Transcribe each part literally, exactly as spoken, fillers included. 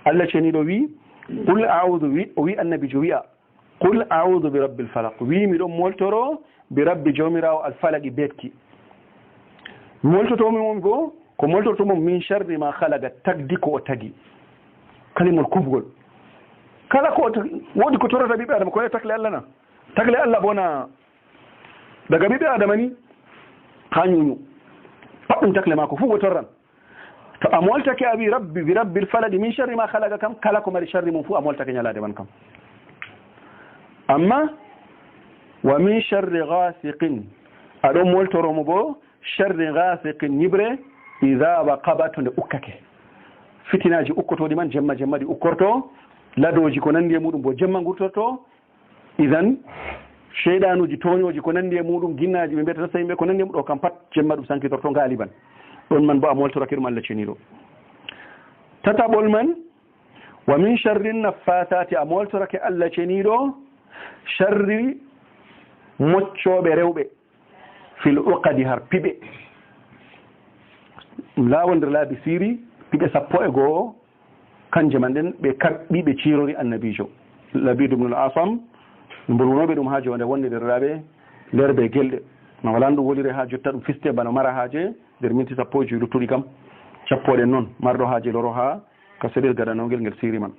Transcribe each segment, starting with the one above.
Allah ceniiɗo wi, "Qul a'udhu," wi, o wi annabiijo wi'a, "Qul a'udhu bi rabbil falaq." Wi, "Mi ɗon moltoro bi rabbi," Jawmiraawo al falaqi, betki. Moltoto mi mon bo, ko moltorto mon, "min sharri ma khalaqa," tagdi ko o tagi. Kalimol kubgol. Kala ko o tagi, woodi ko torata ɓiɓɓe Adama, ko e takle Allah na? Takle Allah bona daga ɓiɓɓe Adama ni, haa nyunyu. Pat ɗum takle maako, fuu ko torran. To a moltake a wi rabbi, bi rabbil falaqi, min sharri ma khalaqa kam, kala ko mari sharri mum fuu a moltake nyalaade man kam. Amma, wa min sharri ghasiqin, a ɗon moltoro mo bo, sharri ghasiqin, nyiɓre, idha waqaba, to nde ukkake. Fitinaaji ukkotooɗi man, jemma jemma ɗi ukkorto, ladooji ko nanndi e muɗum bo jemma ngurtorto, Idan, seyɗanuuji, tooñooji, ko nanndi e muɗum, ginnaaji, ɓe mbiyata nasta yimɓe, ko nanndi e muɗum, ɗo kam pat, jemma ɗum sankitorto, ngaaliban. Ɗon man bo a moltorake ɗum Allah ceniiɗo. Tataɓol man, wa min sharri naffasaati, a moltorake Allah ceniiɗo, sharri moccooɓe rewɓe, fil uqadi, har piɓe. Laawol nder laabi siiri, piɓe sappo e go'o, kanje man ɗen ɓe kaɓɓi, ɓe ciirori annabiijo. Labidu ibn al-Asam, mbolwunooɓe ɗum haa joonde wonde nder laaɓe, nder be gelɗe. Ma wala ɗum wolire haa jotta ɗum fiste bana mara haaje nder minti sappo e jowi luttuɗi kam. Cappoɗen non, marɗo haaje loro haa ka selel gadanogel ngel siiri man.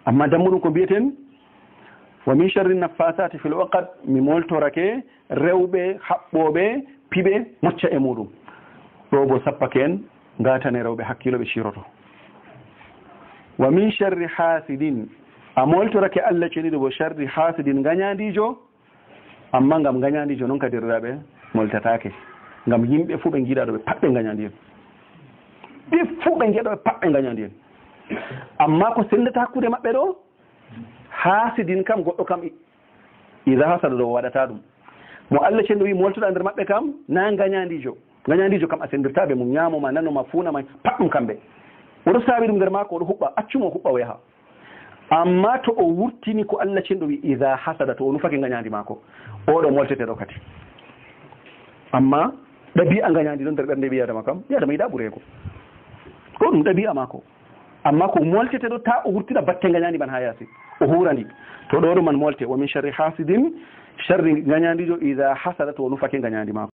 Amma dammuɗum ko mbiyeten, wa min sharri naffasaati fil uqad, mi moltorake rewɓe haɓɓooɓe piɓe mocca e muɗum. Ɗo bo sappake en, ngatane rewɓe hakkiilo ɓe ciiroto. Wa min sharri hasidin, a moltorake Allah ceniiɗo bo sharri hasidin, ngañaandiijo, amma ngam ngañaandiijo non kadi, deerɗiraaɓe, moltataake. Ngam yimɓe fuu ɓe ngiɗa ɗo ɓe pat ɓe ngañaandi en. Ɓe fuu ɓe ngiɗa ɗo ɓe pat ɓe ngañaandi en. Amma ko senndata hakkunde maɓɓe ɗo, hasidin kam, goɗɗo kam, i-, iza hasada ɗo o waɗata ɗum. Mo Allah cenɗo wi moltoɗa nder maɓɓe kam, na ngañaandiijo. Ngañaandiijo kam a senndirta be mum, ñaamo ma, nano ma, fuuna ma, pat ɗum kamɓe. Oɗo saawi ɗum nder maako, oɗo huɓɓa, accu mo huɓɓa o yaha. Amma to o wurtini ko Allah cenɗo wi, iza hasada, to o nufake ngañaandi maako, oɗo molteteɗo kadi. Amma ɗabi'a ngañaandi ɗon nder ɓernde ɓii Adama kam, ɓii Adama yiɗa ɓureego. Ko ɗum ɗabi'a maako. Amma ko molteteɗo, ta o wurtina batte ngañaandi man haa yaasi. O huurandi. To ɗo ɗo man molte, wa min sharri hasidin, sharri ngañaandiijo, iza hasada, to o nufake ngañaandi maako.